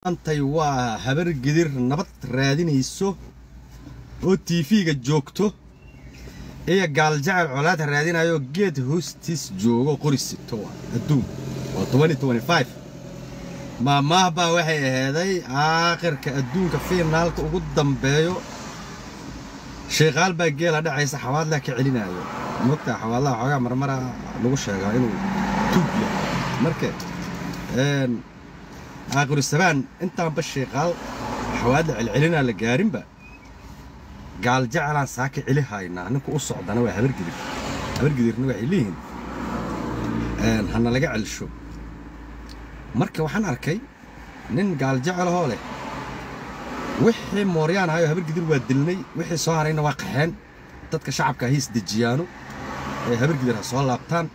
Maantay waa Habar Gidir nabad raadinayso oo TV-ga joogto iyo Gaaljecel colaad raadinayo geed hoostiis joogo qori sito. Waa adduunku waa. Maamaah baa waxay aheeday aakhirka adduunka fiinaalka ugu dambeeyo, sheekaal baa geela dhacaysa, xawaadlaa ka celinaayo. Mogtaa, xawaadlaha xoogaa marmara lagu sheegaa inuu tuug yahay. Marka aakhiru sabaan intaanba sheekaal xawaadla celcelinaa la gaarinba, Gaal Jecelaan saaka celi haynaa. Ninku u socdana waa Habargidir. Habargidirna waxay leeyihiin hana laga celsho. Marka waxaan arkay nin Gaal Jecelahoo leh wixii mooryaan ahayo Habargidir waa dilnay, wixii soo harayna waa qaxeen, dadka shacabka hiis dejiyaano ee Habargidir ha soo laabtaan.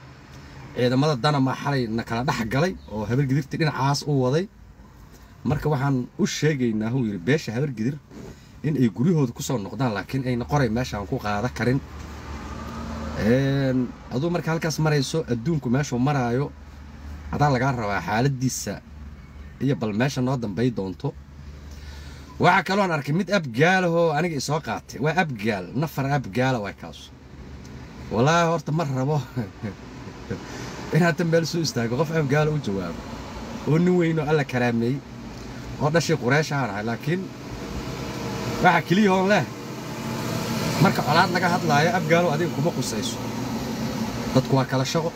Ciidamada danamaa xalay na kala dhex galay oo Habargidirtii dhinacaas u waday. Marka waxaan u sheegaynaa, huu yidhi, beesha Habargidir in ay guryahooda ku soo noqdaan, laakiin ayna qoray meeshaan ku qaada karin. Aduu marka halkaas marayso, adduunku meeshuu maraayo adaa lagaa rabaa xaaladiisa iyo bal meesha noo dambay doonto. Waxaa kaloon arkay mid abgaalahoo aniga isoo qaatay. Waa abgaal, nafar abgaala waa kaas. Wallaahi horta ma rabo inaad tan meel soo istaago qof abgaala u jawaabo oo nin weynoo Alla karaameeyey oo dhashii Qureyshahaan ahay, laakiin waxaa keliya hoon leh marka colaad laga hadlaayo, abgaalo adiga kuma qusayso. Dadku waa kala shaqo,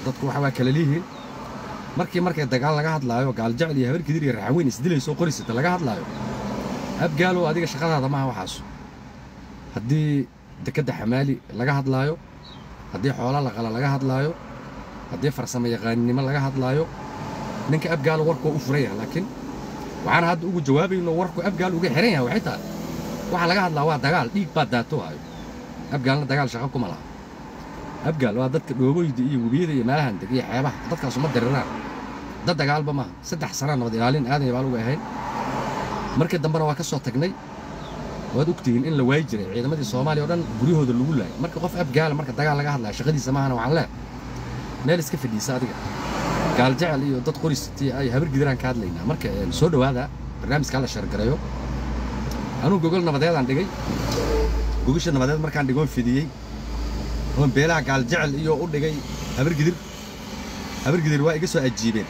dadku waxa waa kala liihiin. Markii markay dagaal laga hadlaayo, Gaaljecel iyo Habargidir iyo Raxaweyn isdilayso qorisata laga hadlaayo, abgaalow adiga shaqadaada maaha waxaasu. Haddii dekedda xamaali laga hadlaayo, haddii xoola laqala laga hadlaayo, haddii farsamo yaqaaninimo laga hadlaayo, ninka abgaalo warku waa u furan yahay. Laakiin waxaan hadda ugu jawaabayno warku abgaal uga xiran yahay waxay tahay waxa laga hadlaa waa dagaal, dhiig baa daato hayo. Abgaalna dagaal shaqo kuma laha. Abgaal waa dadka dhooboyda iyo webiyada iyo meelahan deg iyo xeebaha, dadkaasu ma diriraan, dad dagaalba maaha. 3 sanaa nabad ilaalin aadan baa lagu ahayn, markii dambena waa ka soo tagnay. Waad ogtihiin in la waayi jiray ciidamadii Soomaaliya oo dhan guryahooda lagu laayay. Marka qof abgaala marka dagaal laga hadlaya shaqadiisa maahana. Waxaan leehay meel iska fadhiisa adiga. Gaaljecel iyo dad qoristii ay Habargidiraan ka hadlaynaa. Marka soo dhowaada, barnaamijka la shargareeyo. Anuu gogol nabadeedaan dhigay. Gogasha nabadeed markaan dhigoon fidiyey oon beelaha Gaaljecel iyo u dhigay Habargidir, Habargidir waa iga soo ajiibeen,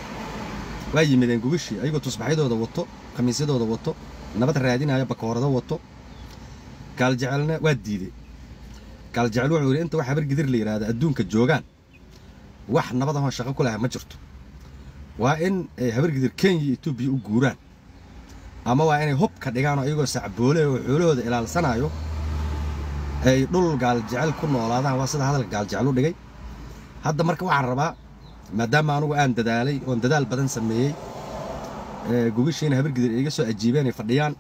waa yimideen gogashii ayagoo tusbaxyadooda wato, khamiisyadooda wato, nabad raadinayo, bakoorado wato. Gaaljecelna waa diidey. Gaaljecel wuxuu yidhi inta wax Habargidir la yidhaahdo adduunka joogaan wax nabad ahoon shaqo ku laha ma jirto. Waa in ay Habargidir Kenya iyo Etoobiya u guuraan, ama waa inay hubka dhigaan oo iyagoo sacboole oo xoolahooda ilaalsanayo ay dhul Gaaljecel ku noolaadaan. Waa sida hadalka Gaaljecel u dhigay. Hadda marka waxaan rabaa, maadaama anugu aan dadaalay oon dadaal badan sameeyey, gogashiina Habargidir iga soo ajiibeen ay fadhiyaan,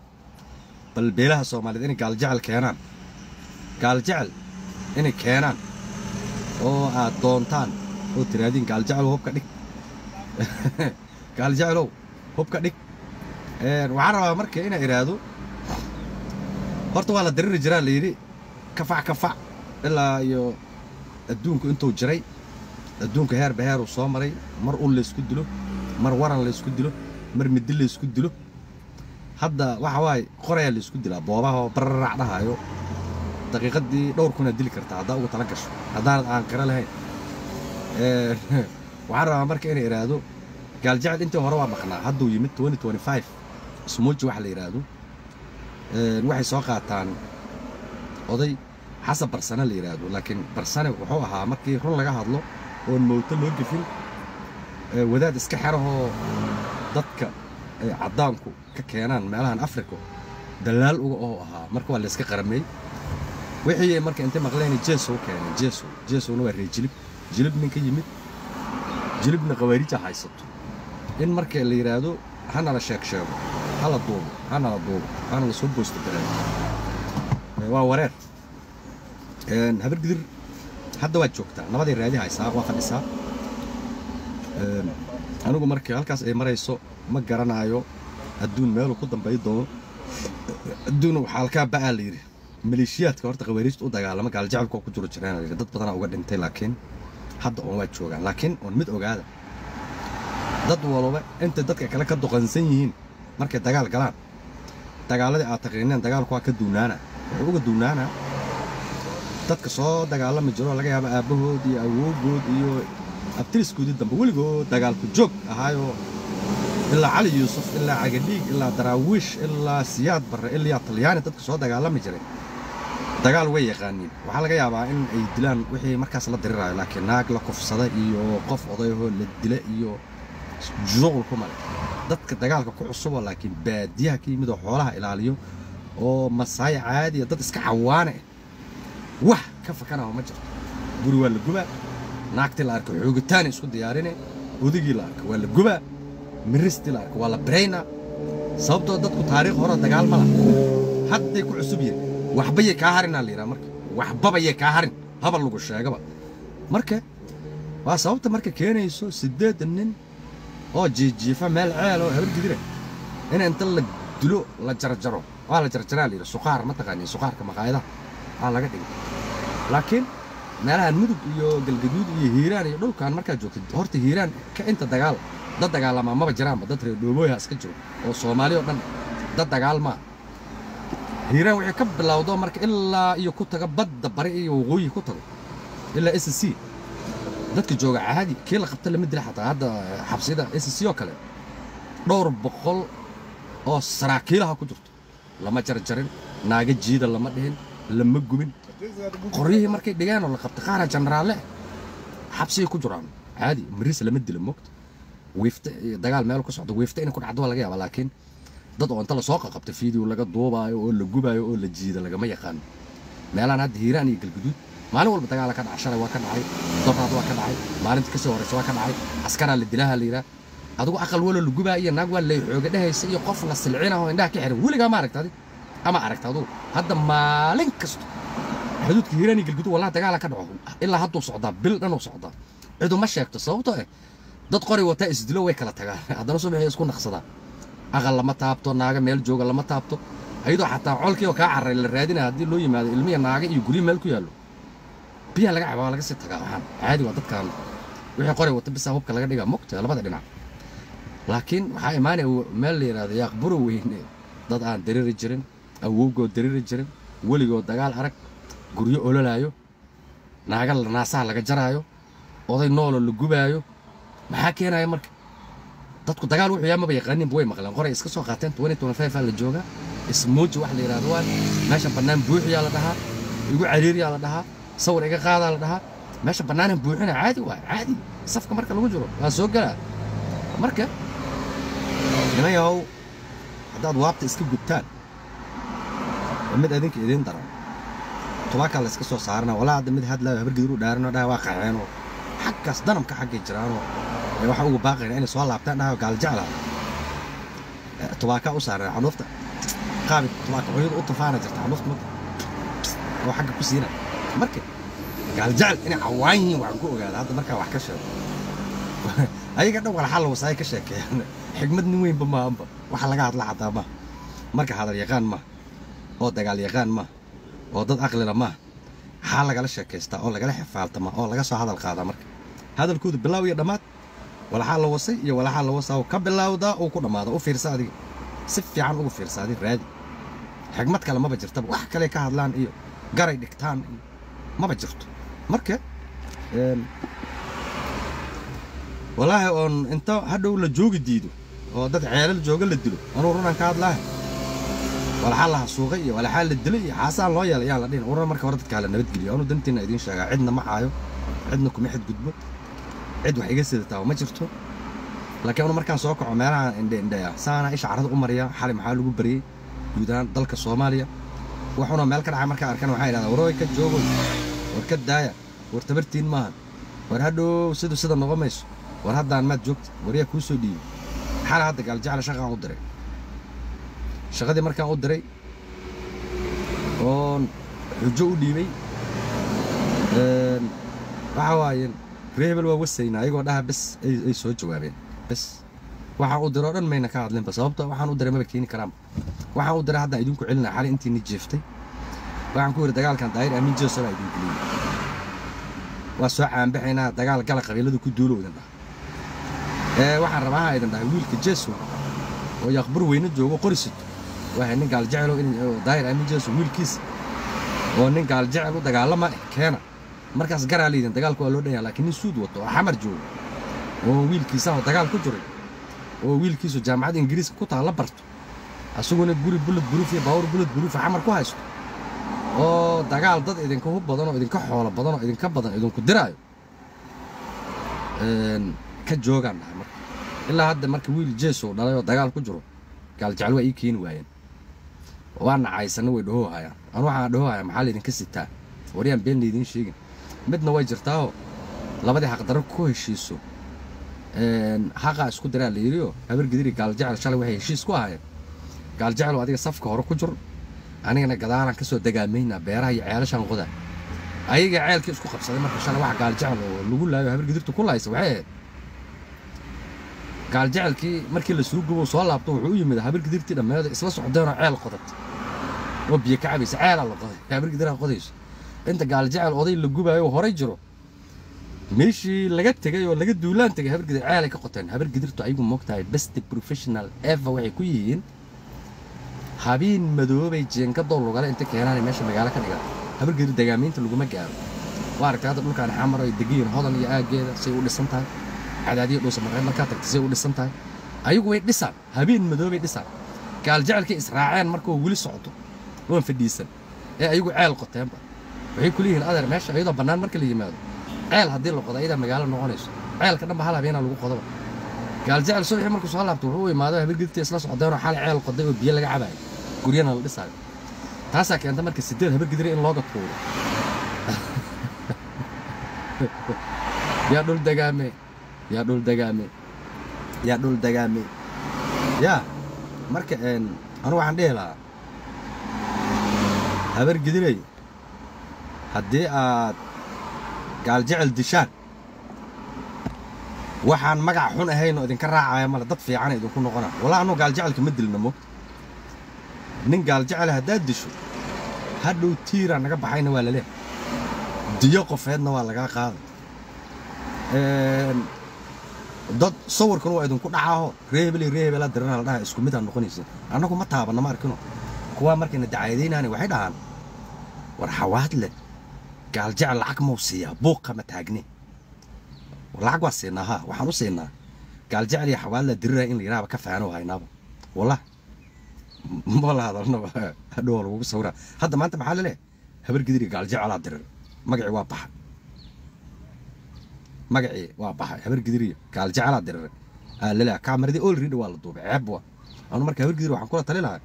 bal beelaha Soomaaliyeed inay Gaaljecel keenaan, Gaaljecel inay keenaan oo aad doontaan oo tiraadiin Gaaljecelow hubka dhig, Gaaljecelow hubka dhig. Waxaan rabaa marka inaa idhaahdo horta waa la diriri jiraa la yidhi kafac kafac ilaa iyo adduunku intuu jiray. Adduunka heerba heeruu soo maray. Mar ul laysku dilo, mar waran laysku dilo, mar midi laysku dilo. Hadda waxa waaye qorayaa laysku dilaa, boobaha oo bararac dhahayo. Daqiiqaddii dhowr kunaad dili kartaa haddaa ugu tala gasho, haddaanad aan qiro lahayn. Waxaan rabaa marka inay idhaahdo Gaaljecel intii hore waa maqnaa, hadduu yimid. Ismuuji waxa la yidhaahdo waxay soo qaataan oday Xasan Barsane la yidhaahdo. Laakiin Barsane wuxuu ahaa, markii run laga hadlo oon mowto loo gefin, wadaad iska xerahoo dadka ay caddaanku ka keenaan meelahan Africa dalaal uga oo ahaa. Marka waa la iska qarameey wixii. Marka intay maqleen Jeesow keeneen. Jeesow, Jeesowna waa reer Jilib, Jilib nin ka yimid, Jilibna khawaarija haysato. In marka la yidhaahdo hana la sheeg sheego, hala duubo, hana la duubo, hana la soo boosto gareeyo, waa wareer. Habargidir hadda waa joogtaa, nabaday raadi haysaa, waa fadhisaa. Anigu marka halkaas ay marayso ma garanaayo adduun meeluu ku dambay doono. Adduun xaalkaa ba'aa la yidhi. Maleeshiyaadka horta khawaariijta u dagaalama Gaaljecalka oo ku jiro jireen la yidhi, dad badanaa uga dhintay, laakiin hadda oon waa joogaan. Laakiin oon mid ogaada, dad walba intay dadka kale ka doqansan yihiin. Markay dagaal galaan, dagaaladii aad taqriineen dagaalku waa ka duunaana. Wuxuu uga duunaanaa dadka soo dagaalami jiro, laga yaabo aabbahood iyo awowgood iyo abtiriskoodii dambe weligood dagaalku joog ahaayoo, ilaa Cali Yuusuf, ilaa Cagadhiig, ilaa Daraawiish, ilaa Siyaad Barre, ilaa Talyaani, dadka soo dagaalami jiray dagaal way yaqaaniin. Waxaa laga yaabaa in ay dilaan wixii markaas la diriraayo, laakiin naag la kufsada iyo qof odayahoo la dila iyo shuqul ku male. Dadka dagaalka ku cusuboo laakiin baadiyaha ka yimid oo xoolaha ilaaliyo oo masaay caadiya, dad iska cawaane ah, wax ka fakanao ma jirto. Guri waa la gubaa, naagtii la arko xoogitaani isku diyaarine, odigii la arko waa la gubaa, miristii la arko waa la biraynaa. Sababtoo dadku taariikh hore dagaal ma laha, hadday ku cusub yihin. Waxbayay kaa harinaa la yidhaha. Marka waxbabayay kaa harin haba lagu sheegaba. Marka waa sababta marka keenayso 8 nin oo jiijiifa meel ceel oo Habar Gidira in inta la dilo la jarjaro. Waa la jarjaraa la yidhi. Suqaar ma taqaaniin? Suqaarka maqaayadaha aa laga dhigay. Laakiin meelahan Mudug iyo Galgaduud iyo Hiiraan iyo dhulkan markaad joogtid, horta Hiiraan ka inta dagaal dad dagaalamaa maba jiraanba. Dad reer dhoobooyha iska jiro oo Soomaali oo dhan dad dagaal maaha. Hiiraan wixii ka bilowdo marka ilaa iyo ku taga badda bari iyo waqooyi ku tago ilaa SC, dadka jooga caadi, kii la qabta lama dila. Xataa hadda xabsida SC oo kale dhowr boqol oo saraakiilaha ku jirto, lama jarjarin, naaga jiida lama dhihin, lama gubin. Qoryihii markay dhigeen oo la qabtay qaara jenaraalle xabsigay ku jiraan caadi. Maris lama dilo mogta. Wiifta dagaal meel ku socdo, wiifta inay ku dhacdo waa laga yaabaa, laakiin dad oo inta lasoo qaqabtay video laga duubaayo oo la gubaayo oo la jiido lagama yaqaano. Meelahan hadda Hiiraan iyo Galguduud maalin walba dagaala ka dhaca. Shalay waa ka dhacay, doraad waa ka dhacay, maalinta kasoo horreysa waa ka dhacay. Askaraa la dilaha la yidhaha. Adigu aqal walo la gubaa iyo naag waa lay xooga dhehaysa iyo qof la silcina oo indhaha ka xiran weligaa ma aragta adi ama aragta adugu? Hadda maalin kasto xuduudka Hiiraan iyo Galguduud wallahi dagaala ka dhaco. Ilaa hadduu socdaa, bil dhan uu socdaa, cidu ma sheegto. Sababtoo eh dad qori wataa isdilo, way kala tagaan, haddana subaxii isku naqsadaan. Aqal lama taabto, naaga meel jooga lama taabto, ayadoo xataa colkii oo kaa carray la raadinaya. Haddii loo yimaado ilmiya naaga iyo guryo meel ku yaallo, biyaha laga caba, waa laga sii tagaa. Waxaan caadi waa dadkan wixii qori wata bisa hubka laga dhigaa mogta labada dhinac. Laakiin waxaa imaanaya meel la yidhahdo Yaaqburo Weyne, dad aan dariri jirin, awowgood dariri jirin, weligood dagaal arag, guryo ololaayo, naaga naasaha laga jaraayo, oday nooloo la gubaayo. Maxaa keenaya marka? Dadku dagaal wuxuu yaa maba yaqaaninba, way maqleen, qoray iska soo qaateen. 2025 aa la joogaa. Ismooji wax la yidhahdo waa meesha bannaan buuxiyaa la dhahaa, igu cariiriyaa la dhahaa, sawir iga qaadaa la dhahaa. Meesha bannaanan buuxina caadi waay, caadi safka marka lagu jiro waa soo galaa. Marka niman yahow, haddaad waabta iska gubtaan waa mid adinka idiin daran. Tubaakaa la iska soo saarana. Walaa hadda mid hadlaayo Habargidir u dhaaranoo dhaha waa qaxeenoo xaggaas danamka xaggay jiraanoo waxaa ugu baaqayna inay soo laabtaan dhaha gaal jecla. Tubaakaa u saarana xanuufta qaabi tubaaka cunyada u tafaana jirta xanuufta marka oo xagga ku siina. Marka gaal jecel inay cawaan yihiin waxaan ku ogaada hadda markaa wax ka sheego, ayaga dhan walaxaa la wasaay ka sheekeeyaan. Xigmad nin weynba maahanba waxa laga hadla xataa maaha. Marka hadal yaqaan maaha oo dagaal yaqaan maaha oo dad aqlila maaha. Xaa lagala sheekaystaa oo lagala xifaaltama oo laga soo hadal qaadaa? Marka hadalkoodu bilaaw iyo dhammaad walaxaa la wasay iyo walaxaa la wasaa ka bilowdaa uu ku dhammaada. U fiirsa adiga, si fiican ugu fiirsa adi, raadi xigmad kale maba jirtaba. Wax kale ka hadlaan iyo garay dhigtaan iyo maba jirto. Marka walaahi oon inta hadhow la joogi diido oo dad ceelal jooga la dilo, anuu runaan ka hadlaaha. Walaxaa la hasuuqay iyo walaxaa la dilay iyo xaasaan loo yeelay yaan la dhihin. Urur marka hore dadka hala nabadgeliyo. Anuu dantiina idiin sheegaa, cidna ma caayo, cidna kuma xadgudbo, cid wax iga sidataa ma jirto. Laakiin anu markaan soo kaco meelaha indhe indheya saana isha carrada u mariya. Xalay maxaa lagu baryey guud ahaan dalka Soomaaliya? Waxuna meel ka dhacay markaan arkana waxaan idhahdaa warooy ka joogoy, war ka daaya, war tabartiin maahan, war hadhow sidu sida noqon mayso, war haddaan maad joogta, war yaa kuu soo dhiibay. Xalay hadda gaaljecla shaqaan u diray. Shaqadii markaan u diray oon xujo u dhiibay, waxa waaye ree hebel waa wasaynaa ayagoo dhaha bes ay soo jawaabeen. Bes waxaan u diray oo dhan mayna ka hadlinba, sababto waxaan u diray maba keeni karaanba. Waxaan u diray haddaan idinku celinaa. Xalay intiini jeeftay waxaan ku yidhi dagaalkan Daahir Amiin Jeeso baa idin geliyey, waa soo caanbaxaynaa, dagaal gala, qabiiladu ku duulo idin dhaha. Waxaan rabaa ha idin dhahay wiilka Jeeso oo Yaqbur weyne joogo qorisito waxay nin gaal jecel oo in Daahir Aamin Jeeso wiilkiisa oo nin gaal jecel u dagaalama keena markaas garaa leeyihiin dagaalku waa loo dhan yahay laakiin nin suud wato oo Xamar joogo oo wiilkiisa oo dagaal ku jiray oo wiilkiisu jaamacadda Ingiriiska ku taala barto asaguna guri bullet proof iyo baawur bullet proof Xamar ku haysto oo dagaal dad idinka hub badan oo idinka xoolo badan oo idinka badan idinku diraayo ka joogaan dhahay marka ilaa hadda marka wiil Jeeso dhalay oo dagaal ku jiro gaal jecel waa ii keeni waayeen waa nacaysana way dhahoohayaan anu waxaan dhahoohaya maxaa laydinka sitaa waryaan been laydiin sheegin midna way jirtaao labadii xaqdarro ku heshiiso xaqaa isku diraa la yidhioo Habargidiri gaal jecel shalay waxay heshiis ku ahaayeen gaal jecel adiga safka hore ku jir anigana gadaalaan ka soo dagaamaynaa beeraha iyo ceelashaan qodaa ayaga ceelkii isku qabsaday marka shalay wax gaal jecel oo lagu laayo Habargidirtu ku laaysa waxay ahayd gaal jecelkii markii la soo gubo soo laabto wuxuu u yimid Habargidirtii dhammeeda isla socdeenoo ceel qodat oo biyo ka cabaysa ceelaa la qoday Habargidiraa qodayso inta gaal jecel oday la gubaayo oo horay jiro meeshii laga tegay oo laga duulaan tegay Habargidir ceelay ka qoteen Habargidirtu ayagu moogtahay best professional ever waxay ku yihiin habeen madoobay jeenkadoo lugale inta keenaan meesha magaalo ka dhigaan Habargidir dagaamaynta laguma gaaro waa aragtay hadda dhulkaan Xamar ay degiyiin Hodan iyo aaggeeda say u dhisan tahay Cadaadiyo Dhuusa Marreeb markaa tagtay say u dhisan tahay ayagu way dhisaan habeen madoobay dhisaan gaal jecelkii israaceen markuu weli socdo oon fadhiisan ee ayagu ceel qoteenba waxay ku leeyihiin adeer meesha iyadoo bannaan marka la yimaado ceel haddii la qodo ayadaa magaalo noqonayso ceelka dhanba hal habeenaa lagu qodoba gaal jecel subaxii markuu soo laabto wuxuu u imaado Habargidirtii isla socdeenoo xalay ceel qoday oo biyo laga cabayo guryana la dhisaayo taasaa keenta marka 8 Habargidiri in looga tuuro yaa dhul dagaame yaa dhul dagaame yaa dhul dagaame yaa marka anu waxaan dhihi lahaa Habargidirey haddii aad gaal jecel dishaan waxaan magac xun ahayn oo idinka raacaya male dad fiican idinku noqona walaa anuu gaal jecelka ma dilna moogta nin gaal jecel haddaad disho hadhow tiiraa naga baxayna waa laleeyahay diyo qofeedna waa lagaa qaaday dad sawirkan waa idinku dhacaaho reebel iyo reebelaa dirana la dhahaa isku mid aa noqonaysa annagu ma taabanna ma arkino kuwaa markayna dacaayadaynaani waxay dhahaan war Xawaadle gaal jecel lacag mau siiyaa buuqa ma taagne lacag waa siinaa haa waxaan u siinaa gaal jecel iyo Xawaadle dirira in la yidhaahba ka faano haynaaba wallah ma la hadalnaba hadhow waa lagugu sawiraa hadda maanta maxaa laleeyahay Habargidir iyo gaal jecelaa dirir magacii waa baxay magacii waa baxay Habargidir iyo gaal jecelaa dirir aa laleeyahay kaameradii already waa la duubay ceeb waa anu marka Habargidir waxaan kula tali lahaa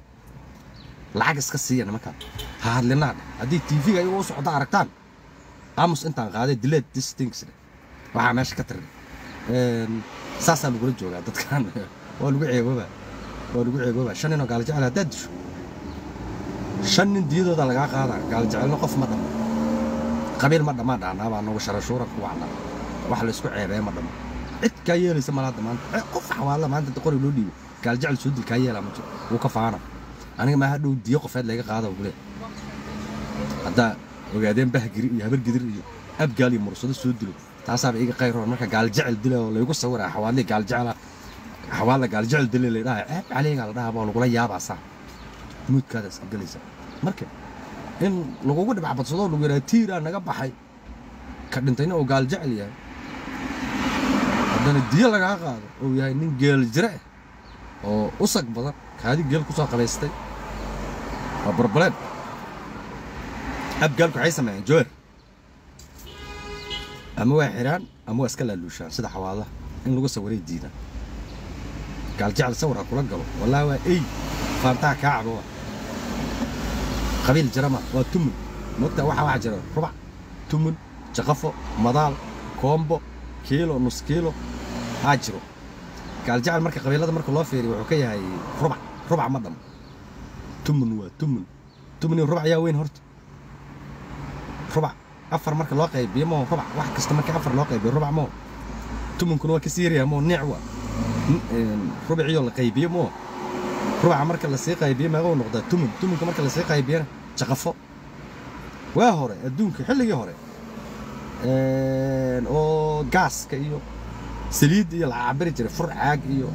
lacag iska siiya nimankaan ha hadlinaa dheh haddii TV-ga ayagoo u socda aragtaan aamus intaan qaaday delete this things dheh waxaa meesha ka tirin saasaa lagula joogaa dadkan waa lagu ceeboobaa waa lagu ceeboobaa 5 nin oo gaal jecel haddaad disho 5 nin diyadooda lagaa qaadaa gaal jecelna qof ma dhamo qabiil ma dhammaa dhahnaabaa noogu sharashuura ku wacnaa wax la isku ceebeeya ma dhamo cid kaa yeelaysa mala hadda maanta qof Xawaadla maanta inta qori loo dhiibo gaal jecel soo dil kaa yeelaa ma jiro wuu ka faana aniga maa hadhow diyo qofeed laga qaada buu leeyahay haddaa ogaadeen Bahgiri iyo Habargidir iyo Abgaal iyo Mursado soo dilo taasaaba iga qayroon marka gaal jecel dila oo laygu sawiraa Xawaadle gaal jecela Xawaadle gaal jecel dila la dhahaa ceeb caleygaa la dhahaa waa lagula yaabaa saa muudkaada iska gelaysa marka in lagugu dhibacbadsado lagu yidhaha tiiraa naga baxay ka dhintayna oo gaal jecel yahay haddana diyo lagaa qaado oo yahay nin geel jire ah oo usag badan kaadi geel ku soo qabaystay waa barbaleen Abgaalku waxay sameeyaan joor ama waa xiraan ama waa iska laaluushaan sida Xawaadaha in lagu sawiray diidaan gaal jecel sawir ha kula galo wallaahi waa ey faantaha kaa cabo waa qabiil jirama waa tumun moogtaa waxaa jira rubac tumun jaqafo madaal koombo kiilo nus kiilo aa jiro gaal jecel marka qabiilada marka loo fiiriyo wuxuu ka yahay rubac rubac ma dhamo tumun waa tumun tumun iyo rubac yaa weyn horta rubac 4 marka loo qaybiyo moo rubac wax kasta marka 4 loo qaybiyo rubac moo tumunkuna waa ka siiraya moo niic waa rubiciyo la qaybiyo moo rubaca marka la sii qaybiyo meeqa uu noqdaa tumun tumunka marka la sii qaybiyana jaqafo waa hore adduunka xilligii hore oo gaaska iyo saliid iyo la cabiri jiray fur caag iyo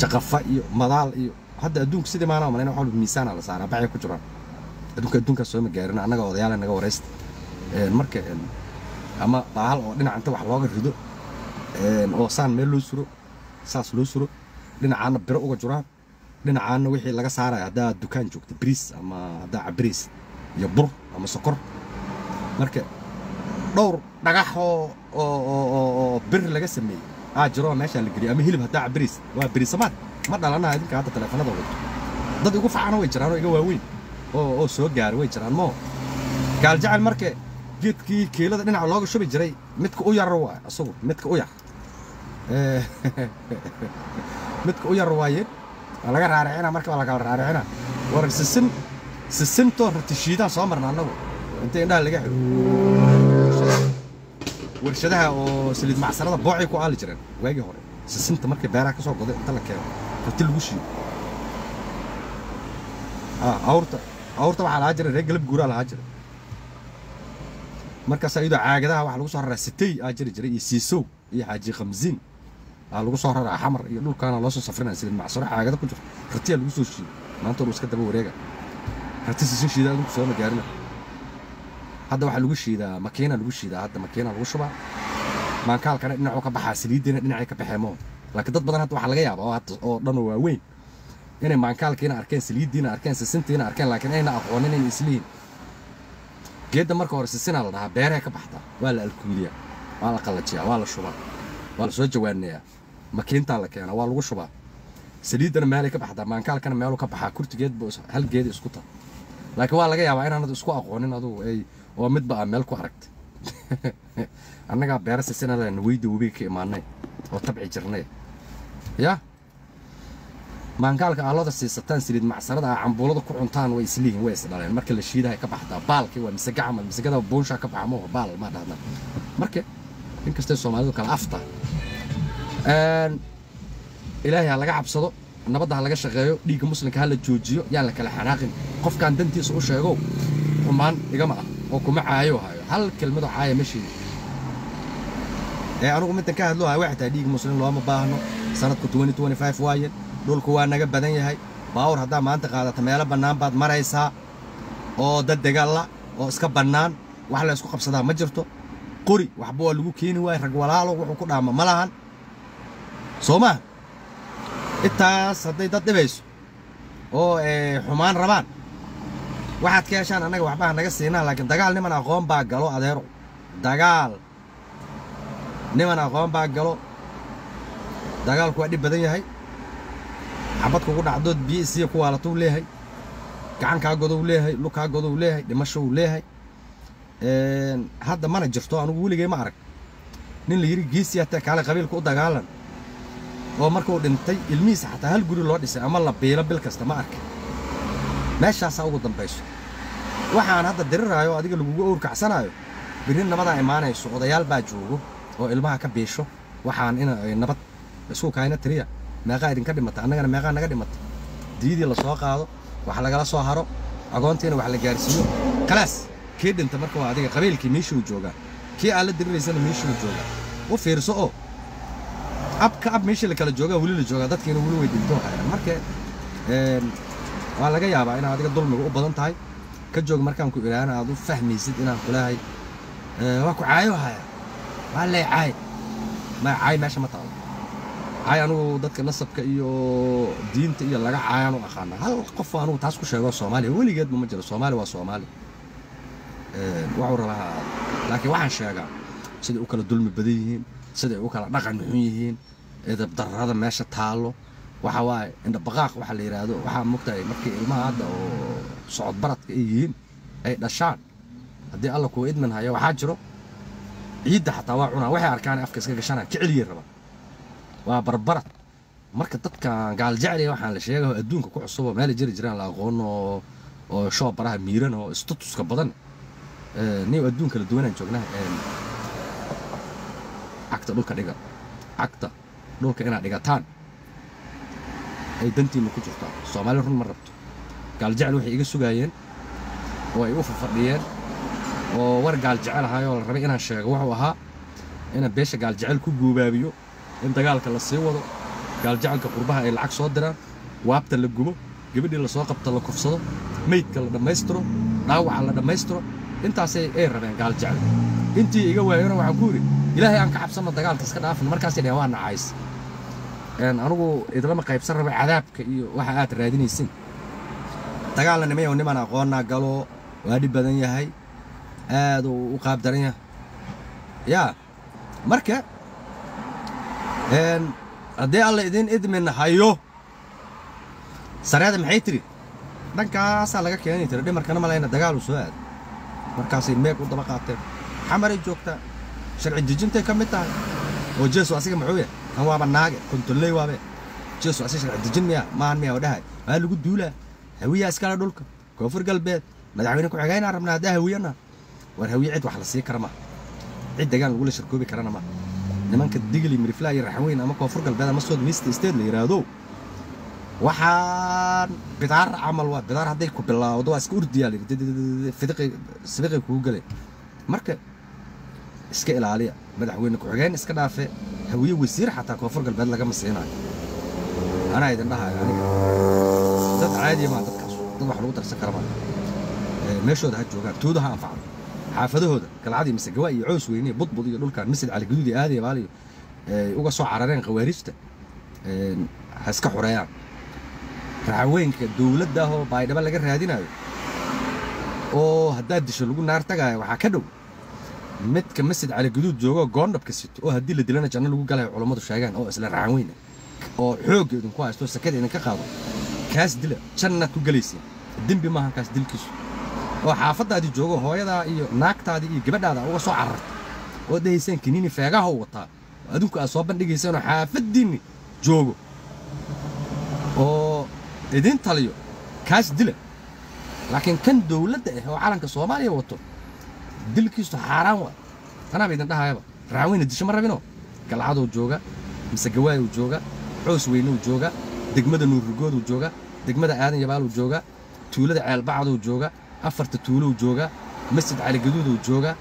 Jaqafa iyo madaal iyo hadda adduunka sidii maana malayna waxa miisaan la saaraa bacay ku jiraan adduunka soo ma gaarin annaga odayaal naga wareysta marka ama bahal oo dhinaca inta wax looga rido oo saan meel loo suro saas loo suro dhinacaana biro uga jiraan dhinacaana wixii laga saaraya haddaa dukaan joogta bariis ama haddaa cabiriis iyo bur ama sokor marka dhowr dhagax oo bir laga sameeyey aa jiro meesha la geliyo ama hilib haddaa cabiriis waa bariisamaad ma dhalanaha idinka hadda taleefanada wato dad igu facana way jiraan oo iga waaweyn oo soo gaaray way jiraan moo gaaljecel marka geedkii kiilada dhinaca looga shubi jiray midka u yar waa asagu midka u yar midka u yar waaye laga raaricina marka waa la kala raaricina war sisin sisintoo ratishiidaan soo marna annagu inta indhaha laga xiro warshadaha oo saliid macsarada boocay ku aali jireen waagii hore sisinta markay beeraha ka soo goday inta la keeno rati lagu shiido awrta waxaa lahaa jiray reer galab guuraa lahaa jiray markaas iyadoo caagadaha waxaa lagu soo raraa sitey aa jiri jiray iyo siisow iyo xaaji khamsiin aa lagu soo raraa xamar iyo dhulkaana loo soo safrinaya saliid macsaro caagada ku jirto ratiyaa lagu soo shiido maanta uu iska daba wareega rati sisin shiida adinku soo magaarina hadda waxaa lagu shiidaa makiina lagu shiidaa hadda makiina lagu shubaa maankaalkana dhinacuu ka baxaa saliiddiina dhinacay ka baxee moo laakiin dad badan hadda waxaa laga yaabaa oo hadda oo dhan oo waaweyn inay maankaalkiina arkeen saliiddiina arkeen sisintiina arkeen laakiin ayna aqoonin inay islihiin geedda marka hore sisinaa la dhahaa beerahay ka baxdaa waa la alkuuliyaa waa la qallajiyaa waa la shubaa waa la soo jawaaneeyaa makiintaa la keenaa waa lagu shubaa saliiddana meelay ka baxdaa maankaalkana meeluu ka baxaa kurtigeedba hal geeda isku taa laakiin waa laga yaabaa inaanad isku aqoonin adugu ay oo midba aa meel ku aragtay annagaa beera sisinadana weyda webiga ka imaanay oo tabci jirnay ya maankaalka aalooda siisataan saliid macsarada aa cambuulada ku cuntaan way islihiin way isdhaleen marka la shiidahay ka baxdaa baalkii waa misega camal misegada buunshaa ka baxa mooho baal ma dhahda marka inkastay soomaalidu kala afta ilaahay ha laga cabsado nabadda ha laga shaqeeyo dhiigga muslimka ha la joojiyo yaan la kala xanaaqin qofkaan dantiisa u sheego xumaan igama ah oo kuma caayo hayo hal kelmado caaya ma sheegin ee anigu middan ka hadlo waxay tahay dhiig muslim looma baahno sanadku 2025 waaye dhulku waa naga badan yahay baawur haddaa maanta qaadata meelo bannaan baad maraysaa oo dad dagaalla oo iska bannaan wax la isku qabsadaa ma jirto qori waxba waa lagu keeni waaye rag walaalo wuxuu ku dhaama ma lahan soo maaha intaas hadday dad dhibayso oo xumaan rabaan waxaad ka heshaan annaga waxbaha naga siinaa laakiin dagaal niman aqoon baa galo adeero dagaal niman aqoon baa galo dagaalku waa dhib badan yahay xabad kugu dhacdood biyo isiya ku waalatou leeyahay gacan kaa godow leeyahay lug kaa godow leeyahay dhimashow leeyahay hadda mana jirto anigu weligay ma arag nin la yidhi geesi hataa kaale qabiilka u dagaalan oo markuu dhintay ilmihiisa xataa hal guri loo dhisay ama la biilo bil kasta ma arka meeshaasaa ugu dambayso waxaan hadda diriraayo adiga lagugu owrkacsanaayo birri nabadaa imaanayso odayaal baa joogo oo ilmaha ka biisho waxaan ina nabad isku kaayna tiriya meeqaa idinka dhimata annagana meeqaa naga dhimata diidii la soo qaado wax lagala soo haro agoontiina wax la gaarsiiyo khalaas kii dhinta marka waa adiga qabiilkii meeshuu joogaa kii aad la diriraysana meeshuu joogaa u fiirso oo abka ab meeshii la kala joogaa weli la joogaa dadkiina weli way dhinto hayaan marka waa laga yaabaa inaad adiga dulmiga u badan tahay ka joog markaan ku ilaahana aad u fahmaysid inaan kulahay waa ku caayo haya waa lay caay ma caay meesha ma taalo caay anugu dadka nasabka iyo diinta iyo laga caayaan u aqaana hal qof anugu taas ku sheego Soomaaliya weligeedba ma jiro Soomaali waa Soomaali wuxuu rabaa laakiin waxaan sheegaa sida u kala dulmi badan yihiin sida u kala dhaqan xun yihiin edab darrada meesha taalo waxa waaye indha baqaaq waxa la yiraahdo waxa mugtahay markii ilmaha hadda oo socod baradka ay yihiin ay dhashaan haddii alla kuu idmin hayo waxaa jiro ciidda xataa waa cunaa waxay arkaan afka iska gashanaan ka celiyay rabaa waa barbarad marka dadkan gaal jecel waxaan la sheegayo adduunka ku cusub oo meel jiri jiraan la aqoon oo shoo baraha miiran oo statuska badan niyo adduunka la duwanaan joognaa cagta dhulka dhiga cagta dhulka inaad dhigataan ay dantiina ku jirtaa Soomaali run ma rabto gaal jecel waxay iga sugaayeen oo ay u fafadhiyeen oo war gaal jecel ahaayoo la rabay inaan sheego wuxuu ahaa inaan beesha gaal jecel ku guubaabiyo in dagaalka la sii wado Gaaljacelka qurbaha ay lacag soo diraan, waabta la gubo, gabadhii lasoo qabta la kufsado, meydka la dhammaystiro, dhaawaca la dhammaystiro. Intaasay ay rabeen Gaaljecel. Intii iga waayona waxaan ku yidhi Ilaahay aan ka cabsanno, dagaalka iska dhaafin. Markaasay dhaheen waa nacays. Anigu idlama qaybsan raba cadaabka iyo waxa aad raadinaysiin. Dagaalna nimayow niman aqoonnaa galo, waa dhib badan yahay, aad uu u qaab daran yahay. Yaa marka haddii Alla idin idmin hayo, sareeda maxay tiri? Dhankaasaa laga keenay tiri, dhimarkana malayna dagaal uu soo aaday. Markaasay meeg u daba qaateen. Xamaray joogtaa, sharci dejintay ka mid tahay. Oo Jeesu asiga muxuu yahay? Kan waaba naage kontonley waabe. Jeesu asiga sharci dejin miya maahan miya? Oo dhahay waa lagu duulaa, Hawiyaa iskale dhulka Koonfur Galbeed, madaxweyne ku-xigeynaa rabnaa haddaa Hawiyana. War Hawiye cid wax la sii kara maha, cid degaan lagula shirkoobi karana maha. Nimanka Digli, Mirifla iyo Raxweyn ama Koonfur Galbeed ama South West State la yidhaahdo, waxaan bidaar camal waa bidaar, hadday ku bilaawdo waa iska urdiyaa la yidhi, fidiqi sibiqi kugu gelay. Marka iska ilaaliya, madaxweyne ku-xigeen iska dhaafe, Hawiye wasiir xataa Koonfur Galbeed lagama siinayo. Anaa idin dhahayo aniga, dad caadiya maa dadkaas, dad wax lagu darsan kara maa. Meeshooda ha joogaan, tooda ha anfacdo, xaafadahooda Galcadii, mise Gawa iyo Coos Weyne, Budbud iyo dhulkan Masjid Cali Guduud iyo Aadaya Baaliyo uga soo carareen khawaariijta ha iska xoreeyaan. Raxaweenka dowladda ahoo Baydhabo laga raadinayo oo haddaad disho lagu naar tagaayo, waxaa ka dhow midka Masjid Cali Guduud joogo, goondhabka sito, oo haddii la dilana janno lagu galayo culammadu sheegaan, oo isla Raxanweyn oo xoogga idinku haysto, sakada idinka qaado. Kaas dila, jannaad ku gelaysiin, dembi maahan kaas dilkiisu. Oo xaafaddaadii joogo, hooyadaa iyo naagtaadii iyo gabadhaada uga soo cararta oo dhahayseen kiniini feegaha u wataa, adinku aad soo bandhigayseen, oo xaafaddiinni joogo oo idin taliyo, kaas dila. Laakiin kan dowladda ah oo calanka Soomaaliya wato dilkiisu xaaraan waa. Anaaba idin dhahayaba, Raxweyne disho ma rabino. Galcaduu jooga, mise Gawaayuu jooga, Coos Weynuu jooga, degmada Nuurrigooduu jooga, degmada Aadan Yabaaluu jooga, tuulada Ceelbacduu jooga, afarta tuulou jooga, Masjid Cali Gaduuduu jooga,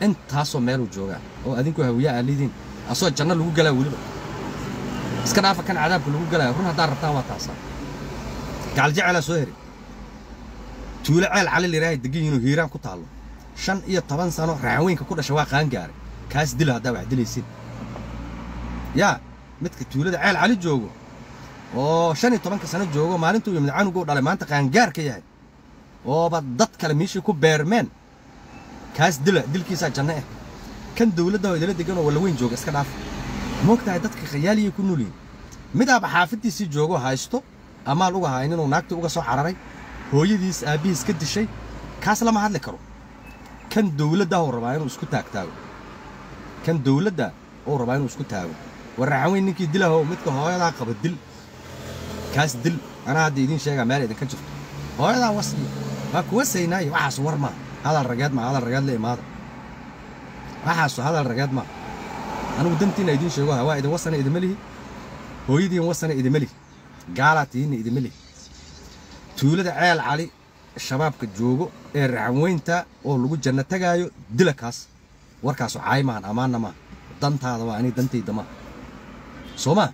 intaasoo meeluu joogaa oo adinku Hawiyaa aa lidiin, asoo janno lagu galaa weliba. Iska dhaafa kan cadaabka lagu galaayo. Run haddaan rabtaan waa taasaa. Gaaljecelaa soo heray, tuulo Ceel Cali layidhaahay degan yihiinoo Hiiraan ku taallo, 15 sano Raxanweynka ku dhasha waa qaangaaray. Kaas dila haddaa wax dilaysin. Yaa midka tuulada Ceel Cali joogo oo 15-ka sano joogo, maalintuu yimid canuguu dhalay maanta qaangaar ka yahay, ooba dad kale meeshii ku beermeen, kaas dila, dilkiisaa janno ah. Kan dowladda oo idila degan oo Wallaweyn jooga iska dhaaf. Moogtahay dadka khayaaliyay ku nool yihiin. Midaaba xaafaddiisii joogo haysto, amaal uga hayn inuu naagtii uga soo cararay, hooyadiis aabbihiis ka dishay, kaas lama hadli karo. Kan dowladda uu rabaa inuu isku taagtaago, kan dowladda uu rabaa inuu isku taago. War Raxanweyn ninkii dilahow, midka hooyadaa qaba dil, kaas dil. Anaa hadda idiin sheegaa meel idinka jirto. Hooyadaa wasiyo waa kuwa saynaayo, waxaas war maa, hadal rageed maa, hadal rageed la imaada. Waxaasu hadal rageed maa. Anigu dantiina idiin sheego, waa idin wasana idima lihi, hooyadiin wasana idima lihi, gaalaa tihiinna idima lihi. Tuulada Ceel Cali shabaabka joogo ee Raxanweynta oo lagu janno tagaayo dila kaas. Warkaasu caay maahan, ammaanna maaha, dantaada waa, aniga dantayda maaha, soo maa?